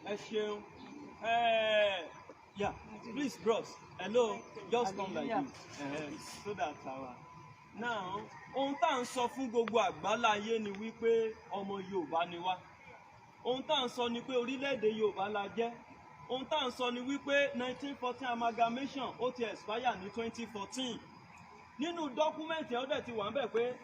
Ẹ ṣeun. Yeah, please, bros, hello, just come like this, so that our now, ohun tá à ń sọ fún gbogbo àgbáláyé ni wípé ọmọ Yorùbá ni wá. Ohun tá à ń sọ ni pé orílẹ̀-èdè Yorùbá la jẹ́. Ohun tá à ń sọ ni wípé 1914 amalgamation, ó ti expire ní 2014. Nínú document yẹn, ó dẹ̀ ti wà ń bẹ̀ pé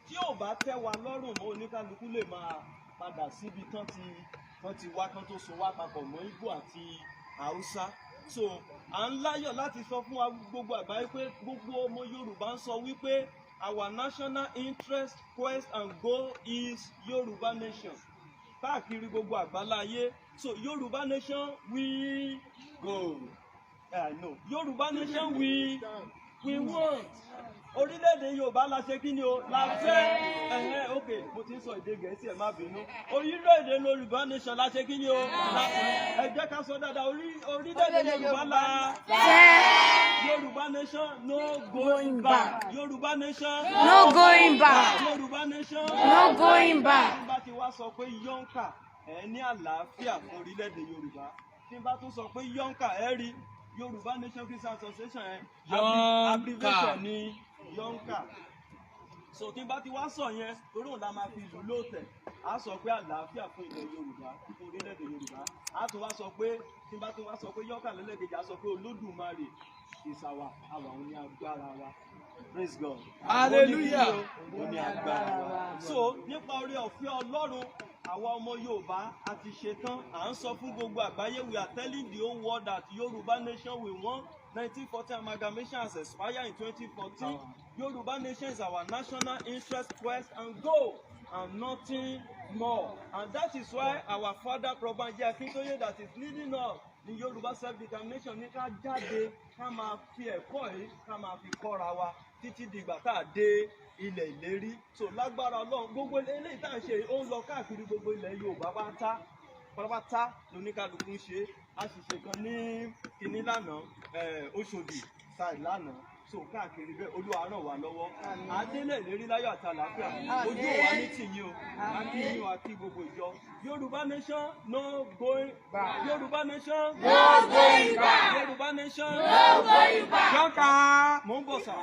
tí ò bá tẹ́ wa lọ́rùn mọ́, oníkálukú lè máa padà síbi tán ti wá kán tó so wá papọ̀ mọ́ Ìgbò àti Haúsá. So à ń láyọ̀ láti sọ fún wa gbogbo àgbáyé pé gbogbo ọmọ Yorùbá ń sọ wípé our national interest, quest and goal is Yorùbá nation káàkiri gbogbo àgbáláyé. So Yorùbá nation we go. I know Yorùbá nation we want. Orílẹ̀-èdè Yorùbá la ṣe kí ni o la fẹ́. Ẹ̀hẹ́n, ok, mo ti ń sọ èdè Gẹ̀ẹ́sì, ẹ̀ má bínú. Orílẹ̀-èdè Yorùbá nation la ṣe kí ni o la. Ẹ jẹ́ ká sọ dáadáa, orílẹ̀-èdè Yorùbá la fẹ́. Yorùbá nation, no going back. Yorùbá nation, No going back. Yorùbá nation, No going back. Tí n bá ti wá sọ pé yọ̀ǹkà, ẹ ní àlàáfíà fún orílẹ̀-èdè Yorùbá. Tí n bá tún sọ pé yọ̀ǹkà, ẹ rí Yorùbá Nation Christian Association ẹ, Yọ̀ǹkà. abbreviation ní yọ̀ǹkà. So tí n bá ti wá sọ yẹn, torí òun la máa fi ìlú lóòtẹ̀, á sọ pé àlàáfíà fún ilẹ̀ Yorùbá, fún orílẹ̀-èdè Yorùbá. Á tún wá sọ pé, tí n bá tún wá sọ pé yọ̀ǹkà lẹ́lẹ́kejì, á sọ pé Olódùmarè ìsàwà àwà, òun ní agbára wa. Praise God. Hallelujah. Òun ní agbára wa. So nípa oore ọ̀fẹ́ Ọlọ́run, àwa ọmọ Yorùbá a ti ṣetán. À ń sọ fún gbogbo àgbáyé, we are telling the whole world that Yorùbá nation we want. 1914 amalgamation has expired in 2014. Yorùbá nation is our national interest, quest and goal, and nothing more. And that is why our father, Prof. Banji Akintoye, that is leading us ní Yorùbá self-determination, ní ká jáde, ká máa fi ẹ̀kọ́ yìí, ká máa fi kọ́ra wa títí dìgbà tá a dé ilẹ̀ ìlérí. So lágbára Ọlọ́run, gbogbo eléyìí tá à ń ṣe yìí, ó ń lọ káàkiri gbogbo ilẹ̀ Yorùbá pátá pátápátá lóníkàlùkù ń ṣe. A sì ṣe kan ní kinní lánàá, Òṣòdì side lánàá. So káàkiri bẹ́ẹ̀, Olúwa ràn wá lọ́wọ́, àdélẹ̀ lérí láyọ̀ àti àlàáfíà. Ojú ò wá ní tìyín o. A kí yín o, a kí gbogbo ìjọ. Yorùbá nation, no going back. Yorùbá nation, No going back. Yorùbá nation, No going back. Yọ̀ǹkà. Mò ń bọ̀ sà.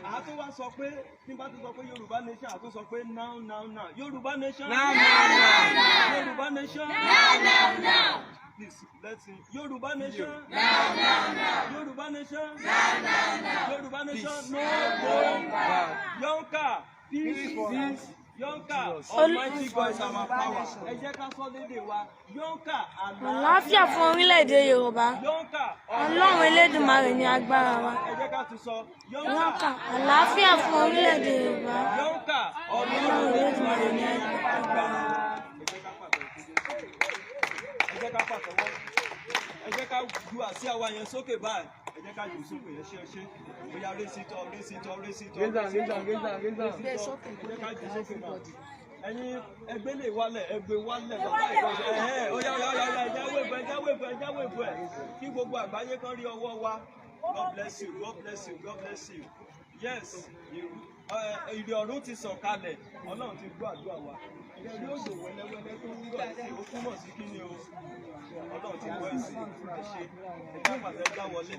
Màá tún wá sọ pé, tí n bá tún sọ pé Yorùbá nation, àtún sọ pé now, now, now. Yorùbá nation, Now, now, now. Yorùbá nation, Now, now, now. Please, let's sing. Yorùbá nation, Now, now, now. Yorùbá nation, Now, now, now. Yorùbá nation, Peace. no going Back. Yonka, peace, Peace. Yonka, Almighty God is our power. Ẹ jẹ́ ká sọ lédè wa. Yonka, Àlàáfíà fún orílẹ̀-èdè Yorùbá. Yonka, Ọlọ́run Elédùmarè ní agbára wa. Ẹ jẹ́ ká tún sọ. Yọ̀ǹkà, àlàáfíà fún orílẹ̀-èdè Yorùbá. Yonka, Ọlọ́run Ọlọ́run Elédùmarè ní agbára wa. Ẹ jẹ́ ká pàtẹ́wọ́. Ẹ jẹ́ ká pàtẹ́wọ́. Ẹ jẹ́ ká ju àsíá wa yẹn sókè báyìí. Ẹ jẹ́ ká jù sókè. Ẹ ṣe, ẹ ṣe. Bóyá raise it up, raise it up, raise it up. Raise am, raise am, raise am, raise am. Raise it up. Ẹ jẹ́ ká jù sókè náà. Ẹ̀yin ẹgbẹ́ lè wálẹ̀, ẹgbẹ́ wálẹ̀, bàbá ìkọ̀ṣẹ́. Ẹ̀hẹ́, ó yá, ó yá, ó yá, ẹ jẹ́ wave, ẹ jẹ́ wave, ẹ jẹ́ wave ẹ̀. Kí gbogbo àgbáyé kan rí ọwọ́ wa. God bless you, God bless you, God bless you. Yes, ìrì ọ̀run ti sọ̀kalẹ̀, Ọlọ́run ti gbọ́ àdúrà wa. Ìrì òjò wẹ́lẹ́wẹ́lẹ́ tó ń rọ̀ sí, ó túmọ̀ sí kí ni o? Ọlọ́run ti gbọ́ èsì. Ẹ ṣe, ẹ jẹ́ pàtẹ gbá wọlé.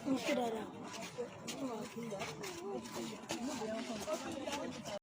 Ń ṣe dáadáa.